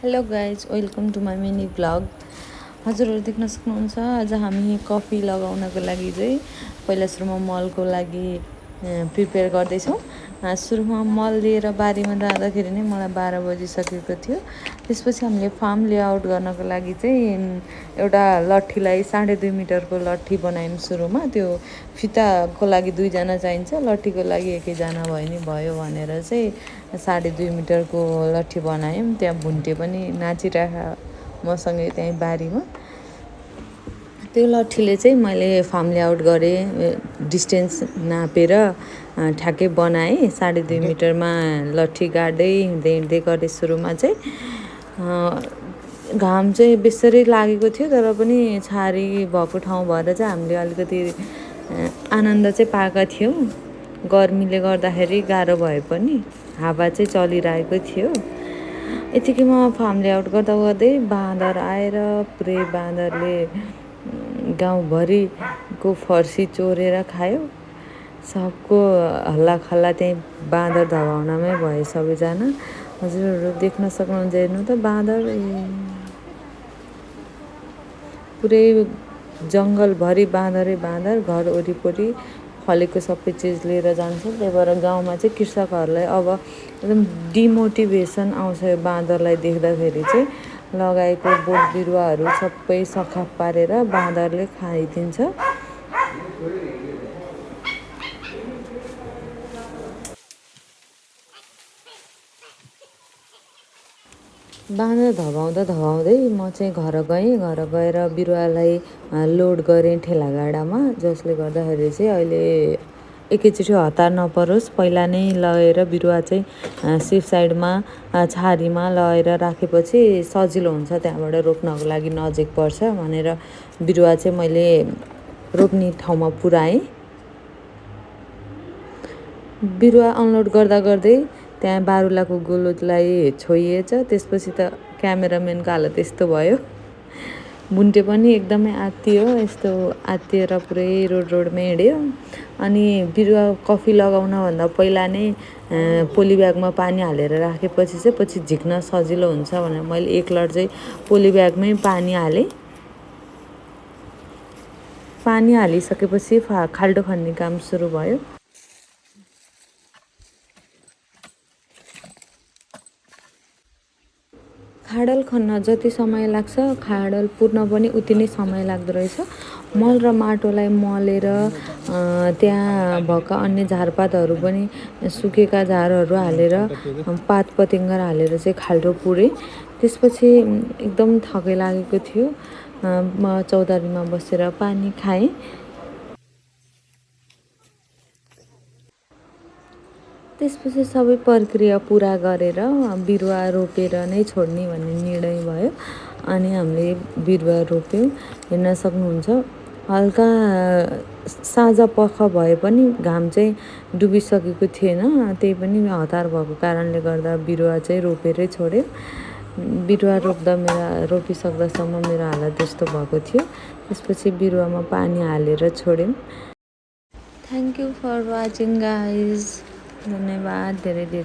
Hello guys, welcome to my mini vlog. हजुरहरू देख्न सक्नुहुन्छ, आज हामी कफी लगाउनको लागि चाहिँ पहिला सुरुमा मलको लागि प्रिपेयर गर्दैछौँ। सुरुमा मल लिएर बारीमा जाँदाखेरि नै मलाई 12 बजिसकेको थियो। त्यसपछि हामीले फार्म लेआउट गर्नको लागि चाहिँ एउटा लट्ठीलाई 2.5 मिटरको लट्ठी बनायौँ। सुरुमा त्यो फिताको लागि 2 जना चाहिन्छ, लट्ठीको लागि एकैजना भयो नि भयो भनेर चाहिँ 2.5 मिटरको लट्ठी बनायौँ। त्यहाँ भुन्टे पनि नाचिरहेको मसँगै त्यहीँ बारीमा। त्यो लट्ठीले चाहिँ मैले फार्म लेआउट गरेँ, डिस्टेन्स नापेर ठ्याक्कै बनाएँ। 2.5 मिटरमा लट्ठी गाड्दै हिँड्दै गरेँ। सुरुमा चाहिँ घाम चाहिँ बेसरी लागेको थियो, तर पनि छारी भएको ठाउँ भएर चाहिँ हामीले अलिकति आनन्द चाहिँ पाएका थियौँ। गर्मीले गर्दाखेरि गाह्रो भए पनि हावा चाहिँ चलिरहेको थियो। यतिकैमा फार्म लेआउट गर्दा गर्दै बाँदर आएर पुरै बाँदरले गाउँभरिको फर्सी चोरेर खायो। सबको हल्लाखल्ला त्यहीँ बाँदर धपाउनमै भयो सबैजना। हजुरहरू देख्न सक्नुहुन्छ, हेर्नु त बाँदर पुरै जङ्गलभरि बाँदरै बाँदर। घर वरिपरि फलेको सबै चिज लिएर जान्छ। त्यही भएर गाउँमा चाहिँ कृषकहरूलाई अब एकदम डिमोटिभेसन आउँछ यो बाँदरलाई देख्दाखेरि चाहिँ। लगाएको बोट बिरुवाहरू सबै सखाप पारेर बाँदरले खाइदिन्छ। बाँदर धपाउँदै म चाहिँ घर गएँ। घर गएर बिरुवालाई लोड गरेँ ठेलागाडामा, जसले गर्दाखेरि चाहिँ अहिले एकैचोटि हतार नपरोस्। पहिला नै लगेर बिरुवा चाहिँ सेफ साइडमा छारीमा लगेर राखेपछि सजिलो हुन्छ, त्यहाँबाट रोप्नको लागि नजिक पर्छ भनेर बिरुवा चाहिँ मैले रोप्ने ठाउँमा पुऱ्याएँ। बिरुवा अनलोड गर्दा गर्दै त्यहाँ बारुलाको गोलोलाई छोइएछ। त्यसपछि त क्यामेराम्यानको हालत यस्तो भयो। भुन्टे पनि एकदमै आत्तियो, यस्तो आत्तिएर पुरै रोडमै हिँड्यो। अनि बिरुवा कफी लगाउनभन्दा पहिला नै पोली ब्यागमा पानी हालेर राखेपछि चाहिँ पछि झिक्न सजिलो हुन्छ भनेर मैले एक लट चाहिँ पोली ब्यागमै पानी हालेँ। पानी हालिसकेपछि खाल्डो खन्ने काम सुरु भयो। खाडल खन्न जति समय लाग्छ, खाडल पुर्न पनि उति नै समय लाग्दो रहेछ। मल र माटोलाई मलेर त्यहाँ भएका अन्य झारपातहरू पनि सुकेका झारहरू हालेर पात पतिङ्गर हालेर चाहिँ खाल्डो पुरेँ। त्यसपछि एकदम थकै लागेको थियो। म चौतारीमा बसेर पानी खाएँ। त्यसपछि सबै प्रक्रिया पुरा गरेर बिरुवा रोपेर नै छोड्ने भन्ने निर्णय भयो। अनि हामीले बिरुवा रोप्यौँ। हेर्न सक्नुहुन्छ, हल्का साँझ पख भए पनि घाम चाहिँ डुबिसकेको थिएन। त्यही पनि हतार भएको कारणले गर्दा बिरुवा चाहिँ रोपेरै छोड्यौँ। बिरुवा रोपिसक्दासम्म मेरो हालत त्यस्तो भएको थियो। त्यसपछि बिरुवामा पानी हालेर छोड्यौँ। Thank you for watching guys. धन्यवाद धेरै धेरै।